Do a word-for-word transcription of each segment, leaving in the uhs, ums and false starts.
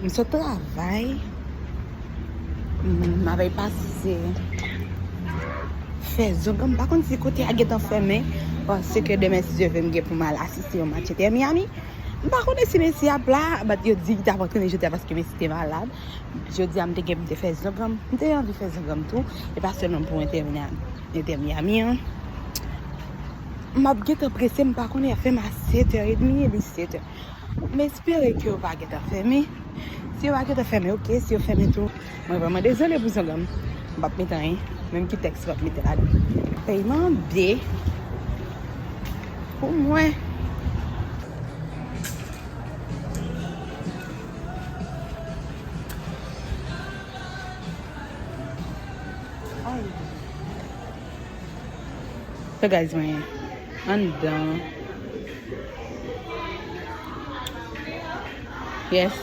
Sot travay, m, m avèk pase fè zong. M pa konn si kote a gentan fèmen, paske demen, si Dye vle, m gen pou m al asiste yon match Inter Miami. M pa konnen si Messi ap la, but yo di li t ap antrene jodi a paske Messi te malad. Jodi a, m te gen pou m te fè zong, m te anvi fè zong tou, e pa sèlman pou Inter Miami, Inter Miami an. M ap gentan prese, m pa konnen y ap fèmen a sèt è edmi, epi sèt è. M espere ke yo pa gentan fèmen. Si yo pa gentan fèmen, oke. Si yo fèmen tou, mwen vrèman dezole pou zong an. M p ap mete anyen. Menm ki tèks m p ap mete ladan. Pèyman de pou mwen. Ay. So guys, mwen anndan. Yes.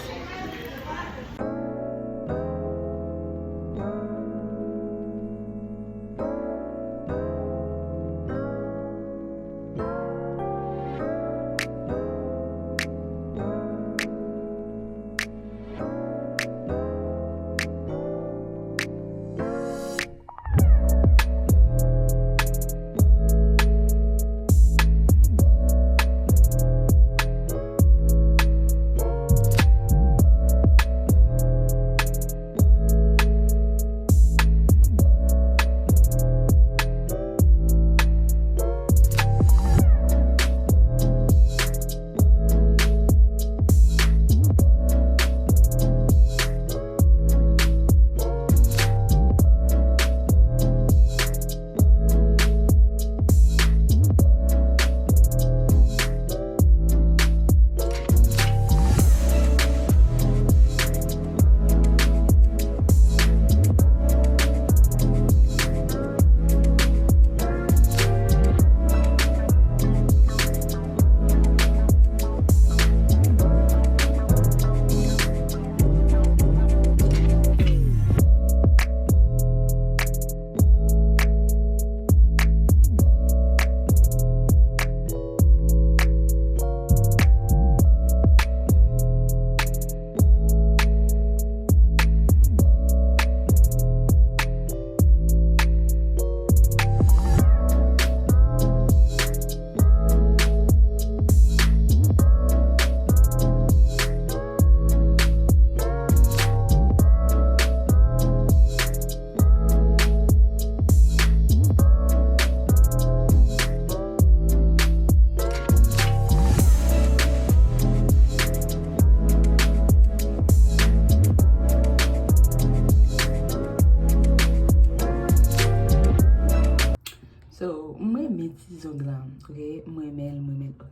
So, m renmen ti zong lan, ok? M renmen l, m renmen l, ok.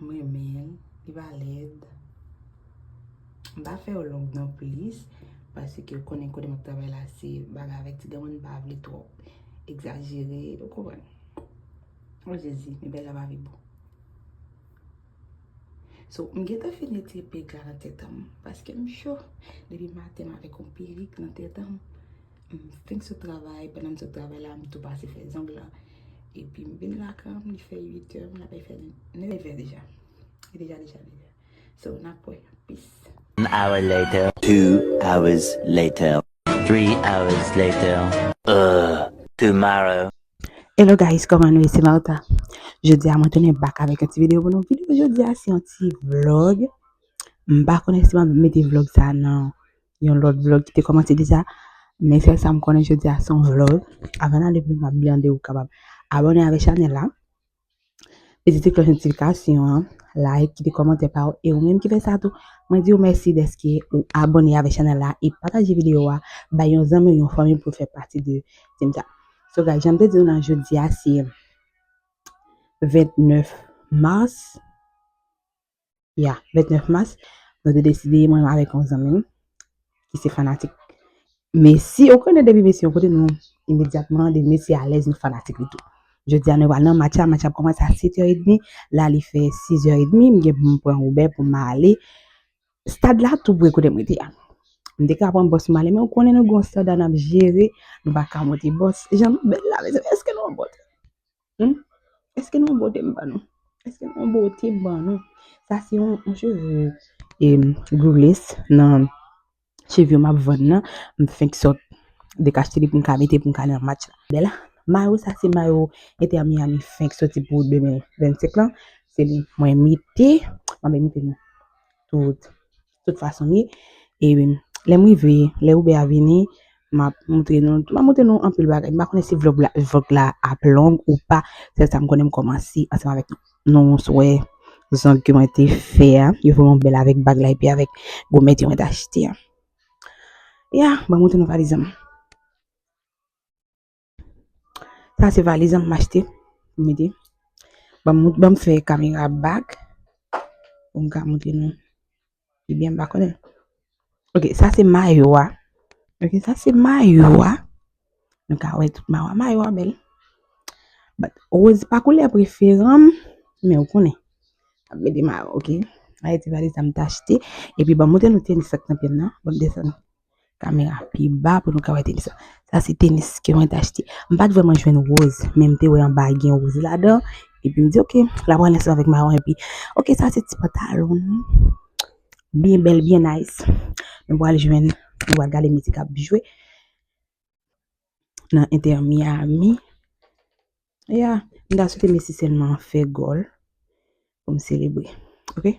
M renmen l, li pa lèd. M pa fè yo long non plis, paske w konnen kote m ap travay la, se bagay avèk ti granmoun, m pa vle twòp egzajere, ou konprann? O Jezi, men bagay la pa vin bon. So, m gentan fin retire pèg la nan tèt an m, paske m cho. Depi maten, m avèk yon perik nan tèt an m. M fenk sot travay, pandan m sot travay la, m tou pase fè zong lan. Epi m vin lakay mwen, li fè uit è, m la pral fè nèf è deja. Li deja, deja, deja. So, n ap wè. Peace. An hour later. Two hours later. Three hours later. Uh, tomorrow. Hello guys, kòman nou ye? Se Martha. Jodi a mwen tounen back avèk yon ti videyo pou nou. Videyo jodi a se yon ti vlog. M pa konnen si m ap mete vlog sa nan yon lòt vlog ki te kòmanse deja. Men sèl sa m konnen jodi a se yon vlog. Avan n ale pi lwen, m ap mande w kapab abòne avèk chanèl la. Peze ti klòch notifikasyon an, like, kite kòmantè pa w, e ou menm ki fè sa tou, mwen di w mèsi dèske ou abòne avèk chanèl la e pataje videyo a bay yon zanmi w, yon fanmi pou fè pati de tim sa. So guys, jan m te di nou la, jodi a se vennèf mas. Ya, vennèf mas, nou te deside, mwen avèk yon zanmi m, ki se fanatik Messi. Ou konnen depi Messi yon kote nou, imedyatman, depi Messi alèz, nou fanatik li tou. Jodi a, nou pral nan match la, match la ap kòmanse a sèt è edmi, la li fè sis è edmi, m gen pou m pran Uber pou m ale. Stad la tou pre kote m rete a. M te ka pran bòs m ale, men ou konnen nou gen yon standard n ap jere, nou pa ka monte bòs. Jan nou bèl la, mezanmi, èske nou an bòs? Hmm? Èske nou an bote m ban nou? Èske nou an bote m ban nou? Sa se yon, yon cheve e, Grealish nan cheve m ap vann nan, m fenk sot dekachte li pou m ka mete pou m ka nan match la. Bèl mayo, sa se mayo Inter Miami fenk soti pou de mil vennsenk lan. Se li mwen mete, mwen mete nou tout, tout fason li. E lè m rive, lè Uber a vini, m ap montre nou, m ap montre nou anpil bagay. M pa konnen si vlog la, vlog la ap long ou pa. Sèl sa m konnen m kòmanse ansanm avèk nou. Nou wè zong ke mwen te fè a. Yo fè mwen bèl avèk bag la epi avèk gomèt yo mwen te achte a. Ya, ban m montre nou valiz an. Sa se valiz an m achte. Mete. Ban m, ban m fè kamera back. Pou m ka montre nou. Ebyen, m pa konnen. Ok, sa se mayo a. Ok, sa se mayo a. Nou ka wè tout mayo a. Mayo a bèl. But, woz pa koulè preferan m, men ou konnen. Ap mete mayo, ok. Sa se ti valiz sa m t achte. Epi, ban m montre nou tenis sa k nan pye m nan. Ban m desann kamera pi ba pou nou ka wè tenis la. Sa se tenis ke mwen te achte. M pa t vrèman jwenn woz, men m te wè anba gen woz ladan. Epi m di, ok, l ap pran ansanm avèk mawon. Epi, ok, sa se ti pantalon. Byen bèl, byen nice. Nou pral jwenn, nou pral gade mizik ap jwe nan Inter Miami. Ya, m ta swete Messi sèlman fè gòl pou m selebre. Ok?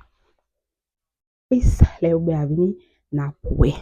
Peace, lè Uber a vini, n ap wè.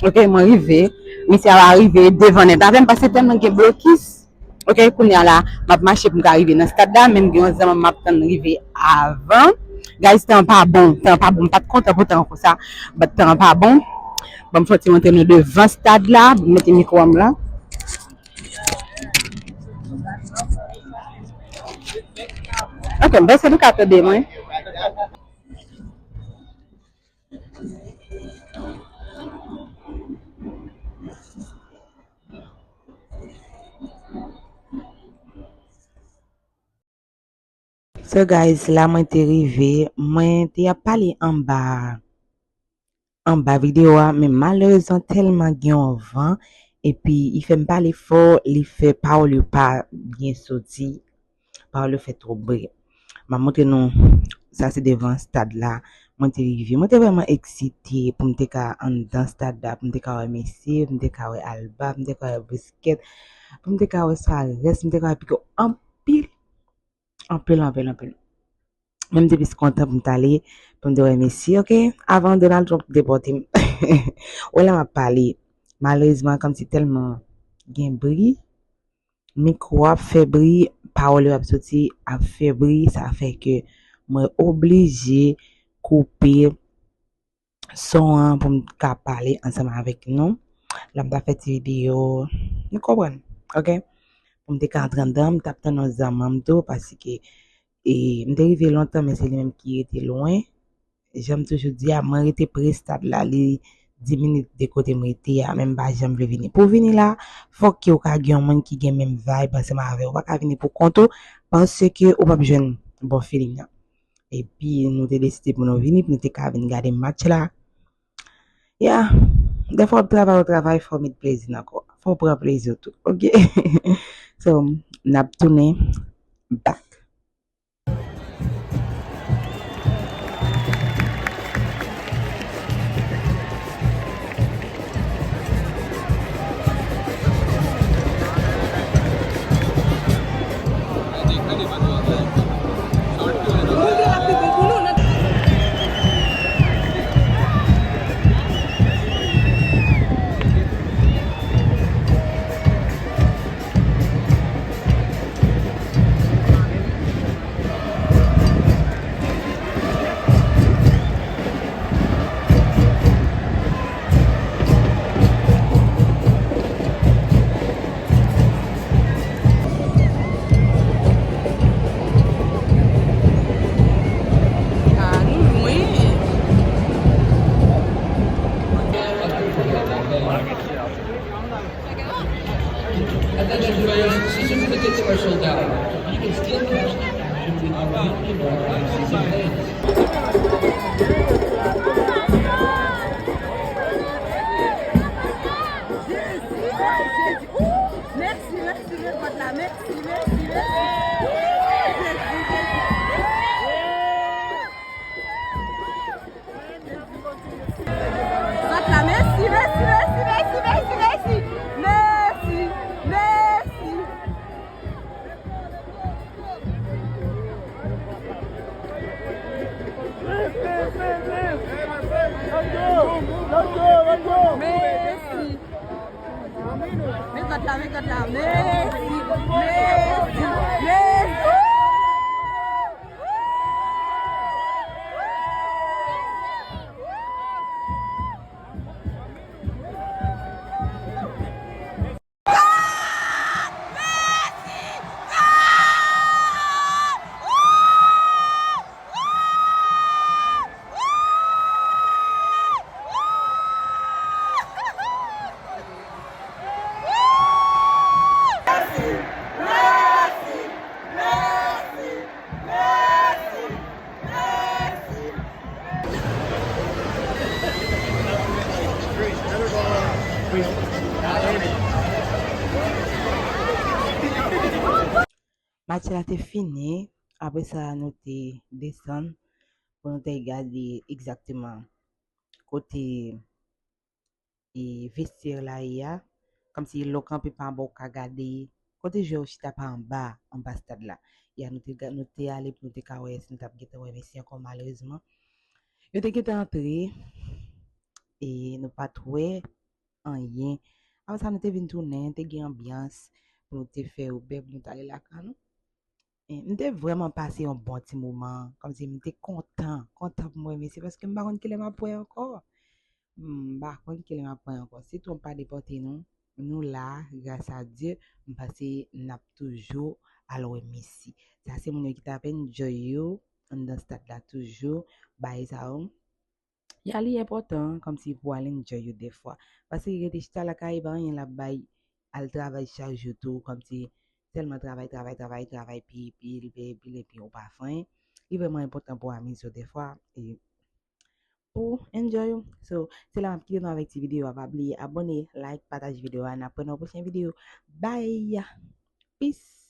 Ok, mwen rive. Misye a rive devan nèt avè m paske tèlman gen blokis. Ok, kounye a la, m ap mache pou m ka rive nan stad la, men m gen yon zanmi m ap tann rive avan. Guys, tan an pa bon, tan an pa bon, m pa t kontan pou tan an konsa, but tan an pa bon. Ban m fè yon ti montre nou devan stad la, m mete mikwo m la. Ok, m panse nou ka tande mwen. So guys, la mwen te rive, mwen te ap pale anba, anba videyo a, men malerezman tèlman gen yon van, epi li fè m pale fò, li fè pawòl yo pa byen soti, pawòl yo fè twòp bri. M ap montre nou, sa se devan stad la, mwen te rive. Mwen te vrèman eksite pou m te ka anndan stad la, pou m te ka wè Messi, pou m te ka wè Alba, pou m te ka wè Busquets, pou m te ka wè Suarez, pou m te ka wè Pique, anpil, anpil, anpil, anpil. Men m te plis kontan pou m t ale, pou m te wè Messi, ok? Avan Donald Trump depòte m. Wè la m ap pale. Malerezman, kòmsi tèlman gen bri, mikwo ap fè bri, pawòl yo ap soti, ap fè bri, sa fè ke mwen oblije koupe son an pou m ka pale ansanm avèk nou. La m ta fè ti videyo, nou konprann, ok? Pou m te ka antre anndan, m t ap tann yon zanmi m tou, paske, e, m te rive lontan, men se li menm ki rete lwen. Jan m toujou di a, mwen rete pre stad la, li dis minit de kote m rete a, men m pa janm vle vini. Pou vini la, fòk ke w ka gen yon moun ki gen menm vibe ansanm avè w. Ou pa ka vini pou kont ou, paske ou p ap jwenn bon feeling nan. Epi nou te deside pou nou vini, pou nou te ka vin gade match la. Ya, Dèfwa w ap travay, w travay, fò w met plezi nan kò w. Fò w pran plezi w tou, oke? So, n ap tounen back. Ah, nou lwen. Attention players, season for the tickets are sold out. You can still catch the action with our weekly broadcast season tickets. Mèsi, mèsi, mèsi, mèsi, mèsi, mèsi. Zòt la, mèsi, mèsi, mèsi. Mèsi, mèsi. Mèsi. Met zòt la, met zòt la. Mèsi, mèsi, mèsi. Match la te fini, apre sa nou te desann pou nou te gade egzakteman kote e vestyè la ye a, kòmsi lè w kanpe pa anba w ka gade kote jwè yo chita pa anba, anba stad la. Ya nou te, nou te ale pou nou te ka wè si nou t ap gentan wè Messi ankò, malerezman yo te gentan antre e nou pa t wè anyen. Apre sa nou te vin tounen, te gen anbyans pou nou te fè Uber pou nou t ale lakay nou. E m te vrèman pase yon bon ti moman, kòmsi m te kontan, kontan pou m wè Messi, paske m pa konn kilè m ap wè ankò. M pa konn kilè m ap wè ankò. Si Trump pa depòte nou, nou la, gras a Dye, m panse n ap toujou al wè Messi. Sa se moun yo ki t ap enjoy yo anndan stad la toujou, bagay sa yo. Ya li enpòtan kòmsi pou al enjoy yo dèfwa. Paske rete chita lakay, e pa anyen l ap bay, al travay chak jou tou, kòmsi sèlman travay, travay, travay, travay, peye bil, peye bil, epi ou pa fè anyen. Li vrèman enpòtan pou amize w dèfwa, e pou enjoy ou. So, se la m ap kite nou avèk ti videyo a. Pa bliye abòne, like, pataje videyo a. N ap wè nan yon pwochen videyo. Bye! Peace!